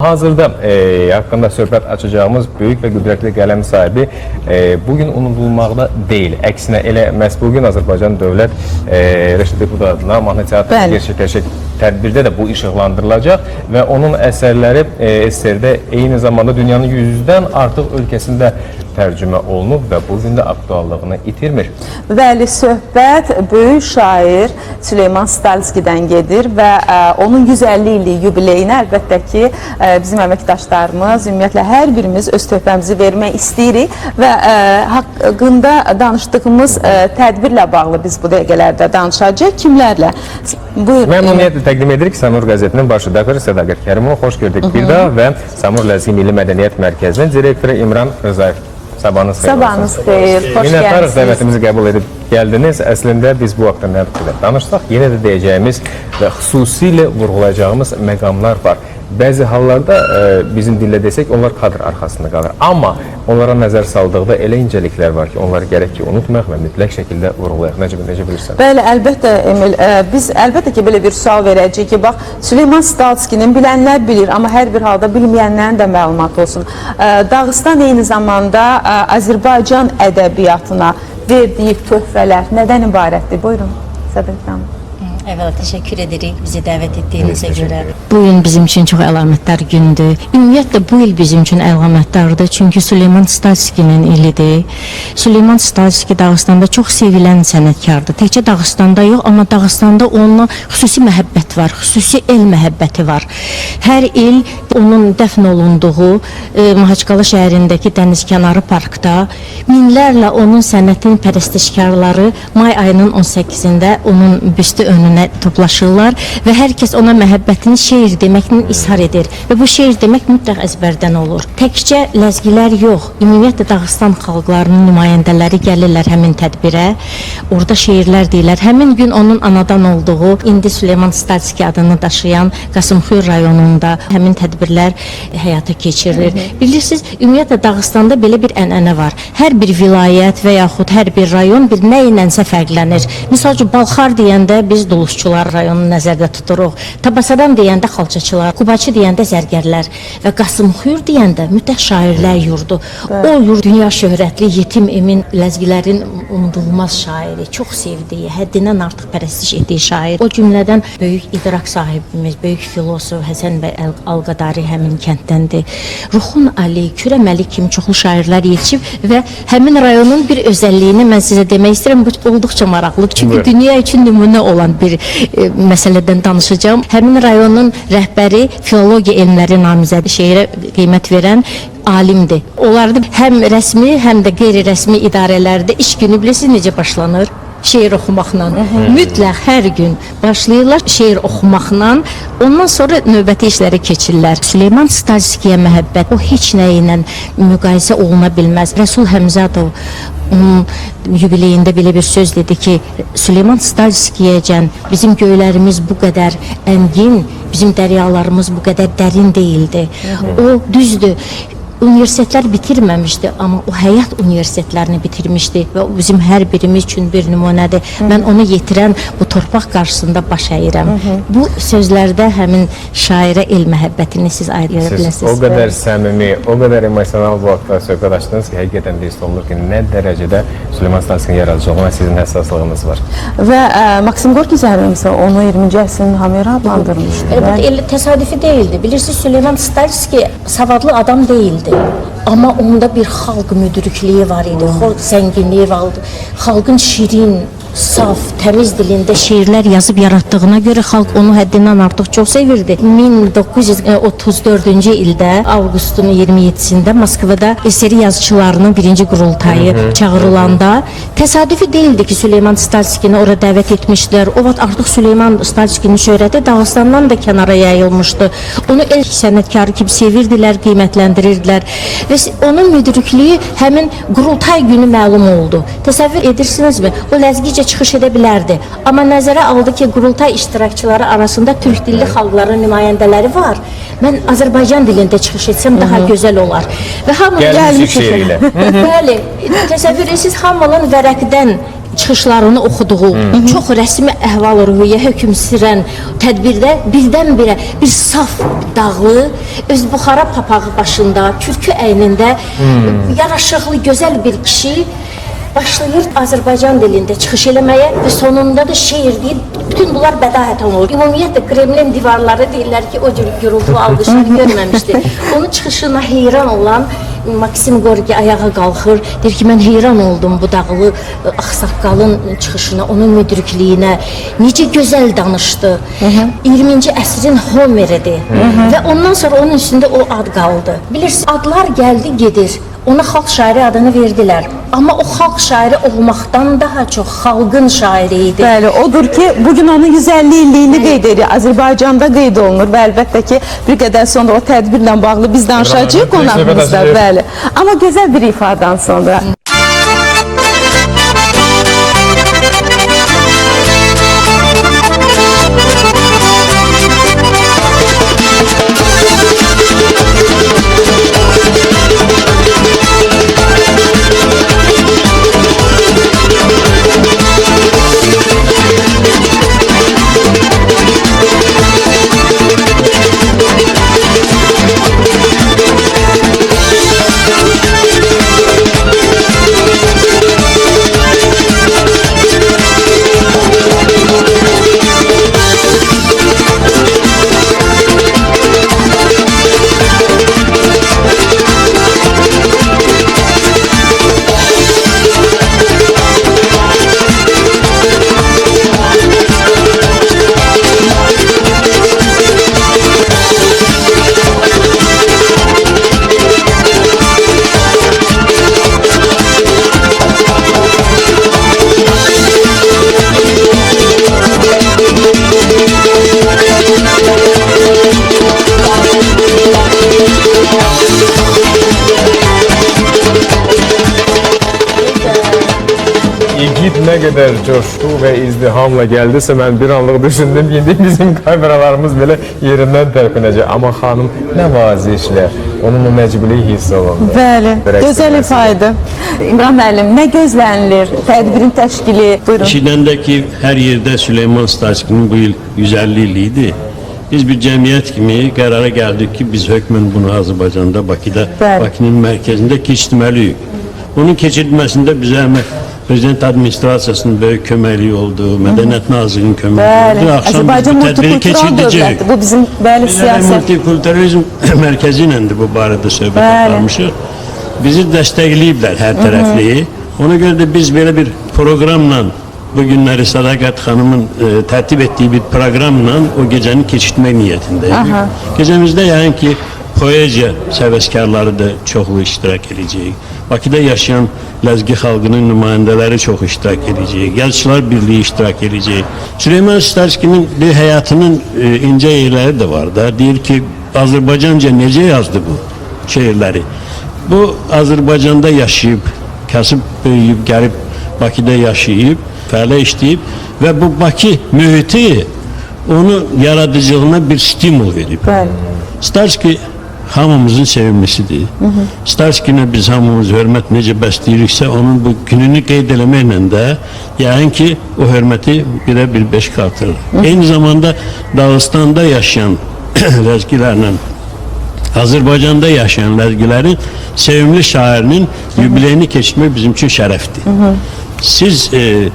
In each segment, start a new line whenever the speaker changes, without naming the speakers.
Hazırda haqqında söhbət açacağımız böyük və qüdrətli qələm sahibi bugün unudulmaqda deyil. Əksinə elə məhz bugün Azərbaycan Dövlət Rəşid Deputat adına mahnı teatrı gerçəkləşəcək tədbirdə də bu işıqlandırılacaq və onun əsərləri SSR-də eyni zamanda dünyanın 100-dən artıq ölkəsində tərcümə olunub və bu gün də aktuallığını itirmir.
Bəli, söhbət böyük şair Süleyman Stalskidən gedir və onun 150 illik yubileyinə əlbəttə ki, bizim əməkdaşlarımız, ümumiyyətlə hər birimiz öz töhfəmizi vermək istəyirik və haqqında danışdığımız tədbirlə bağlı biz bu dəqiqələrdə danışacağıq. Kimlərlə? Buyur.
Məmnuniyyətlə təqdim edirik Samur qəzetinin baş redaktoru Sədaqət Kərimova. Xoş gördük bir daha və Samur Ləzgi Milli Mədəniyyət Mərkəzinin direktoru İmran Rzayev. Sabahınız xeyir olsun.
Sabahınız xeyir, xoş
Minnətdarıq
gəlmisiniz.
Dəvətimizi qəbul edib gəldiniz. Əslində biz bu haqda nə qədər danışsaq, yenə də deyəcəyimiz və xüsusilə vurğulayacağımız məqamlar var. Bəzi hallarda bizim dillə desək, onlar kadr arxasında qalır. Amma onlara nəzər saldıqda elə incəliklər var ki, onları gərək ki, unutmayaq və mütləq şəkildə vurğulayaq. Necə bilirsən?
Bəli, əlbəttə Emil, biz əlbəttə ki, belə bir sual verəcəyik ki, bax, Süleyman Stalskinin bilənlər bilir, amma hər bir halda bilməyənlərin də məlumatı olsun. Dağıstan eyni zamanda Azərbaycan ədəbiyyatına verdiyi töhfələr nədən ibarətdir? Buyurun, Sədaqət xanım.
Əvvəla təşəkkür edirik bizi dəvət etdiyinizə
Biz təşəkkür
görə.
edirik.
Bu gün bizim üçün çox əlamətdar gündür. Ümumiyyətlə bu il bizim üçün əlamətdardır, çünki Süleyman Stalskinin ilidir. Süleyman Stalski Dağıstanda çox sevilən sənətkardır. Təkcə Dağıstanda yox, amma Dağıstanda onunla xüsusi məhəbbət var, xüsusi el məhəbbəti var. Hər il onun dəfn olunduğu Mahaçqala şəhərindəki dənizkənarı parkda minlərlə onun sənətin pərəstişkarları may ayının 18-də onun büstü önünə toplaşırlar və hər kəs ona məhəbbətini şeir deməklə izhar edir və bu şeir demək mütləq əzbərdən olur. Təkcə ləzgilər yox, ümumiyyətlə Dağıstan xalqlarının nümayəndələri gəlirlər həmin tədbirə. Orada şeirlər deyirlər. Həmin gün onun anadan olduğu, indi Süleyman Stalski adını daşıyan Qasımxuyur rayonunda həmin tədbirlər həyata keçirilir. Bilirsiniz, ümumiyyətlə Dağıstanda belə bir ənənə var. Hər bir vilayət və yaxud hər bir rayon bir nə ilənsə fərqlənir. Misal üçün Balxar deyəndə biz Dulusçular rayonunu nəzərdə tuturuq. Tabasaran deyəndə xalçaçılar, Qubaçı deyəndə zərgərlər və Qasımxuyur deyəndə mütləq şairlər yurdu. O yurd dünya şöhrətli Yetim Emin ləzgilərin unudulmaz şairi, çox sevdiyi, həddindən artıq pərəstiş etdiyi şair. O cümlədən böyük idrak sahibimiz, böyük filosof Həsən bəy Alqadari həmin kənddəndir. Ruxun Ali, Kürəm Əli kimi çoxlu şairlər yetişib və həmin rayonun bir özəlliyini mən sizə demək istəyirəm. Bu olduqca maraqlıdır. Çünki
Buyurun.
dünya üçün nümunə olan bir məsələdən danışacağam. Həmin rayonun rəhbəri filologiya elmləri namizədi, şeirə qiymət verən alimdir. Onlarda həm rəsmi, həm də qeyri-rəsmi idarələrdə iş günü bilirsiniz necə başlanır? Şeir oxumaqla. Mütləq hər gün başlayırlar şeir oxumaqla. Ondan sonra növbəti işlərə keçirlər. Süleyman Stalskiyə məhəbbət o heç nə ilə müqayisə oluna bilməz. Rəsul Həmzadov onun yubileyində belə bir söz dedi ki, Süleyman Stalskiyəcən bizim göylərimiz bu qədər əngin, bizim dəryalarımız bu qədər dərin deyildi. O düzdür. Universitetlər bitirməmişdi, amma o həyat universitetlərini bitirmişdi və o bizim hər birimiz üçün bir nümunədir. Mən onu yetirən bu torpaq qarşısında baş əyirəm. Bu sözlərdə həmin şairə el məhəbbətini siz ayıra
Siz
bilərsiniz.
o qədər səmimi, o qədər emosional bu haqda söhbət açdınız ki, həqiqətən də hiss olunur ki, nə dərəcədə Süleyman Stalskinin yaradıcılığına sizin həssaslığınız var.
Və Maksim Gorki zəhrimsə onu 20-ci əsrin Homeri adlandırmışdı.
Elə bu elə təsadüfi deyildi. Bilirsiniz, Süleyman Stalski savadlı adam deyildi. Amma onda bir xalq müdrikliyi var idi, xalq zənginliyi var idi. Xalqın şirin, saf, təmiz dilində şeirlər yazıb yaratdığına görə xalq onu həddindən artıq çox sevirdi. 1934-cü ildə avqustun 27-sində Moskvada SSR yazıçılarının birinci qurultayı çağırılanda təsadüfi deyildi ki, Süleyman Stalskini ora dəvət etmişdilər. O vaxt artıq Süleyman Stalskinin şöhrəti Dağıstandan da kənara yayılmışdı. Onu el sənətkarı kimi sevirdilər, qiymətləndirirdilər və onun müdrikliyi həmin qurultay günü məlum oldu. Təsəvvür edirsinizmi? O ləzgicə çıxış edə bilərdi. Amma nəzərə aldı ki, qurultay iştirakçıları arasında türk dilli xalqların nümayəndələri var. Mən Azərbaycan dilində çıxış etsəm daha gözəl olar. Və hamı
Gəlmişik şeiri ilə.
Bəli, təsəvvür edirsiniz, hamının vərəqdən çıxışlarını oxuduğu çox rəsmi əhval-ruhiyyə hökm sürən tədbirdə birdən-birə bir saf dağlı, öz buxara papağı başında, kürkü əynində yaraşıqlı, gözəl bir kişi başlayır Azərbaycan dilində çıxış eləməyə və sonunda da şeir deyir. Bütün bunlar bədahətən olur. Ümumiyyətlə Kremlin divarları deyirlər ki, o cür gürültülü alqışlar görməmişdi. Onun çıxışına heyran olan Maksim Gorki ayağa qalxır. Deyir ki, mən heyran oldum bu dağlı ağsaqqalın çıxışına, onun müdrikliyinə. Necə gözəl danışdı. 20-ci əsrin Homeridir. Və ondan sonra onun üstündə o ad qaldı. Bilirsiniz, adlar gəldi, gedir. Ona xalq şairi adını verdilər. Amma o xalq şairi olmaqdan daha çox xalqın şairi idi.
Bəli, odur ki, bugün onun 150 illiyini qeyd edir. Azərbaycanda qeyd olunur və əlbəttə ki, bir qədər sonra o tədbirlə bağlı biz danışacağıq qonağımızla. Bəli. Amma gözəl bir ifadan sonra.
İgid nə qədər coşqu və izdihamla gəldisə, mən bir anlıq düşündüm ki, indi bizim kameralarımız belə yerindən tərpinəcək. Amma xanım nə vazişlə, onun o nəciblik hiss olundu.
Bəli, gözəl ifadə. İmran müəllim, nə gözlənilir? Tədbirin təşkili, buyurun.
Eşidəndə ki, hər yerdə Süleyman Stalskinin bu il 150 illiyi idi. Biz bir cəmiyyət kimi qərara gəldik ki, biz hökmən bunu Azərbaycanda, Bakıda, Bakının mərkəzində keçirməliyik. Bunun keçirilməsində bizə əmək Prezident administrasiyasının böyük köməkliyi oldu, Mədəniyyət Nazirliyinin köməkliyi oldu.
Axşam biz bu tədbiri keçirdəcəyik. Bu bizim bəli siyasət.
Multikulturalizm mərkəzi ilə də bu barədə söhbət aparmışıq. Bizi dəstəkləyiblər hər tərəfli. Ona görə də biz belə bir proqramla bu günləri Sədaqət xanımın tərtib etdiyi bir proqramla o gecəni keçirtmək niyyətindəyik. Gecəmizdə yəni ki, poeziya səvəskarları da çoxlu iştirak edəcək. Bakıda yaşayan Ləzgi xalqının nümayəndələri çox iştirak edəcək. Yazıçılar Birliyi iştirak edəcək. Süleyman Stalskinin bir həyatının incə yerləri də var da. Deyir ki, Azərbaycanca necə yazdı bu şeirləri? Bu Azərbaycanda yaşayıb, kasıb böyüyüb, gəlib Bakıda yaşayıb, fəhlə işləyib və bu Bakı mühiti onu yaradıcılığına bir stimul verib.
Bəli.
Stalski hamımızın sevimlisidir. Stalskinə biz hamımız hörmət necə bəsləyiriksə, onun bu gününü qeyd eləməklə də yəqin ki, o hörməti birə bir beş artırır. Eyni zamanda Dağıstanda yaşayan ləzgilərlə Azərbaycanda yaşayan ləzgilərin sevimli şairinin yubileyini keçirmək bizim üçün şərəfdir. Siz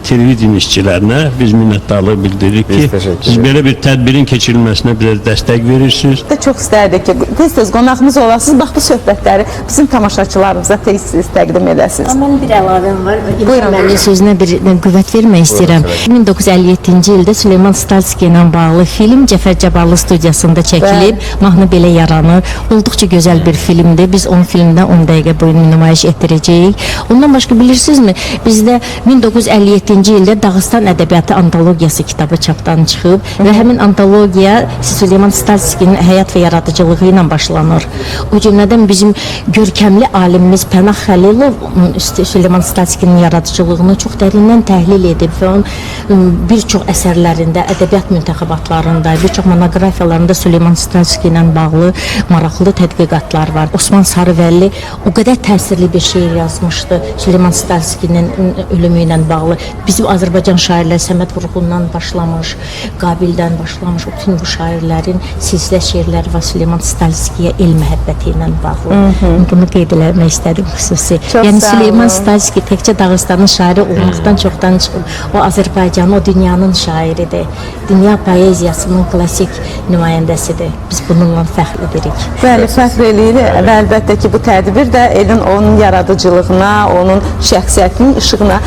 televiziya işçilərinə biz minnətdarlıq bildiririk ki, siz belə bir tədbirin keçirilməsinə bizə dəstək verirsiniz.
Də çox istərdik ki, tez-tez qonağımız olasınız. Bax bu söhbətləri bizim tamaşaçılarımıza tez-tez təqdim edəsiniz.
Mənim bir əlavəm var. Buyurun. Mənim sözünə bir qüvvət vermək istəyirəm. 1957-ci ildə Süleyman Stalski ilə bağlı film Cəfər Cabbarlı studiyasında çəkilib. Mahnı belə yaranır. Olduqca gözəl bir filmdir. Biz onun filmdə 10 dəqiqə boyu nümayiş etdirəcəyik. Ondan başqa bilirsinizmi, bizdə 1957-ci ildə Dağıstan Ədəbiyyatı Antologiyası kitabı çapdan çıxıb və həmin antologiya Süleyman Stalskinin həyat və yaradıcılığı ilə başlanır. O cümlədən bizim görkəmli alimimiz Pənah Xəlilov Süleyman Stalskinin yaradıcılığını çox dərindən təhlil edib və onun bir çox əsərlərində, ədəbiyyat müntəxəbatlarında, bir çox monoqrafiyalarında Süleyman Stalski ilə bağlı maraqlı tədqiqatlar var. Osman Sarıvəlli o qədər təsirli bir şeir yazmışdı Süleyman Stalskinin ölümü ölümü ilə bağlı bizim Azərbaycan şairləri Səməd Vurğundan başlamış, Qabildən başlamış, o bütün bu şairlərin silsilə şeirləri var Süleyman Stalskiyə el məhəbbəti ilə bağlı. Bunu qeyd eləmək istədim xüsusi.
Çox
Yəni
sağ
Süleyman
olun.
Stalski təkcə Dağıstanın şairi olmaqdan çoxdan çıxıb. O Azərbaycanın, o dünyanın şairidir. Dünya poeziyasının klassik nümayəndəsidir. Biz bununla fəxr edirik.
Bəli, fəxr eləyirik və əlbəttə ki, bu tədbir də elin onun yaradıcılığına, onun şəxsiyyətinin işığına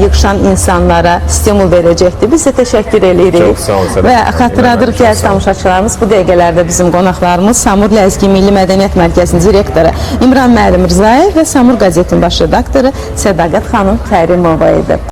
yığışan insanlara stimul verəcəkdir. Biz də təşəkkür eləyirik.
Çox sağ olun, Sədaqət
Və
xanım.
xatırladırıq ki,
Çox
əziz
sağ olun.
tamaşaçılarımız, bu dəqiqələrdə bizim qonaqlarımız Samur Ləzgi Milli Mədəniyyət Mərkəzinin direktoru İmran müəllim Rzayev və Samur qəzetinin baş redaktoru Sədaqət xanım Kərimova idi.